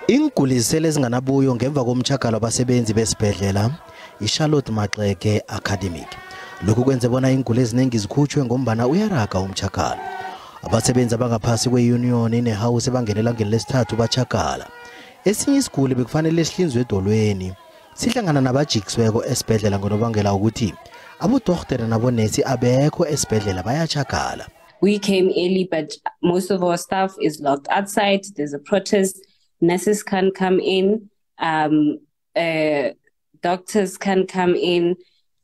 Iinguli sele zinganabuyo ngemva komtjhagalo wabasebenzi besibhedlela iCharlotte Maxeke Academic. Lokhu kwenze bona iinguli ezinengi zikhutjhwe ngombana uyaraga umtjhagalo. Abasebenzi abangaphasi kwe-union iNehawu sebangene elangeni lesithathu batjhagala. Esinye isiguli bekufanele sihlinzwe edolweni. Sihlangana nabajikisiweko esibhedlela ngonobangela ukuthi abodorhodere nabonesi abekho esibhedlela, bayatjhagala. We came early, but most of our staff is locked outside. There's a protest. Nurses can't come in. Doctors can't come in.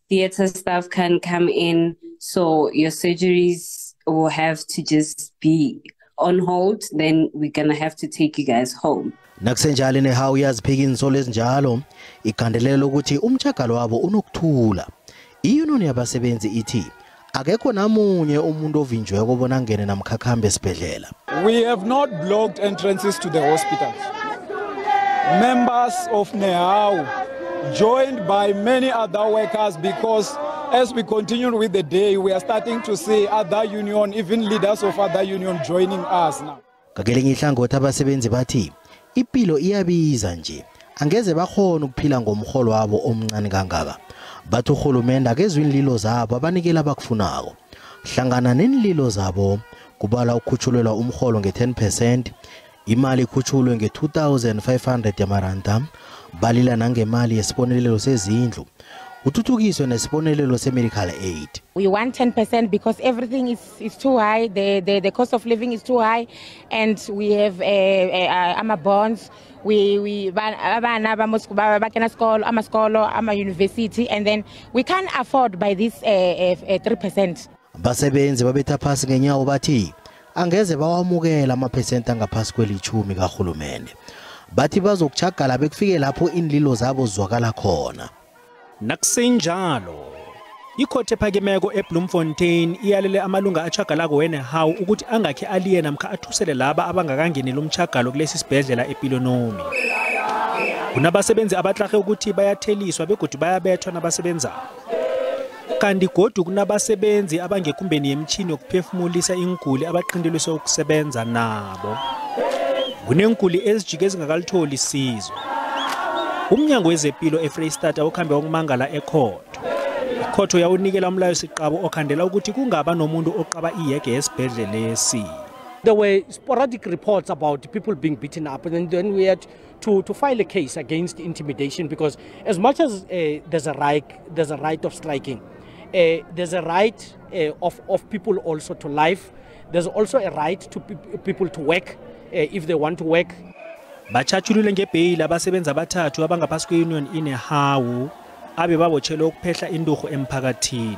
Theater staff can't come in. So your surgeries will have to just be on hold. Then we're going to have to take you guys home. Nakusenjalo, iNehawu iyaziphika iinsolo ezinjalo, igandelela ukuthi umtjhagalo wabo unokuthula. Iyuniyoni yabasebenzi ithi akekho namunye umuntu ovinjweko bona angene namkha akhambe esibhedlela. We have not blocked entrances to the hospitals. Members of NEHAWU, joined by many other workers, because as we continue with the day, we are starting to see other union, even leaders of other union joining us now. Ngakelinye ihlangothi, abasebenzi bathi ipilo iyabiza nje, angeze bakhona ukuphila ngomrholo wabo omncane kangaka. Bathi urhulumende akezwe iinlilo zabo, abanikela abakufunako. Hlangana neenlilo zabo kubalwa ukukhutjhulelwa umrholo nge-10%, imali ikhutjhulwe nge-2500 yamaranda. Balila nangemali yesibonelelo sezindlu, uthuthukiswe nesibonelelo se-medical aid. We want 10% because everything is too high. The cost of living is too high. And we have ama bonds. We abana ba kena sekolo, ama sekolo, ama university, and then we can't afford by this 3%. Abasebenzi babetha phasi ngenyawo, bathi angeze bawamukela amaphesenti angaphasi kweli-10 kahulumende. Bathi bazokutjhagala bekufike lapho iinlilo zabo zizwakala khona. Nakusenjalo, ikhotho ephakemeko eBloemfontein iyalele amalunga atjhagalako weNehawu ukuthi angakhe aliye namkha athusele laba abangakangeneli umtjhagalo kulesi sibhedlela ePilonomi. Kunabasebenzi abatlarhe ukuthi bayatheliswa begodu bayabethwa nabasebenzako, kanti godu kunabasebenzi abangekumbeni yemtjhini yokuphefumulisa iinguli abaqinteliswe ukusebenza nabo. Kuneenguli ezijike ezingakalitholi isizo. Umnyango wezepilo eFreyistata ukhambe wokumangala ekhotho. Ikhotho yawunikela umlayo siqabo okhandela ukuthi kungaba nomuntu oqaba iyege yesibhedlelesi. There were sporadic reports about people being beaten up, and then we had to file a case against intimidation because as much as there's a right of striking, there's a right of people also to life. There's also a right to people to work if they want to work. Batjhatjhululwe ngebheyili abasebenzi abathathu abangaphasi kwe-union iNehawu abe babotshelwe ukuphehla inturhu emphakathini.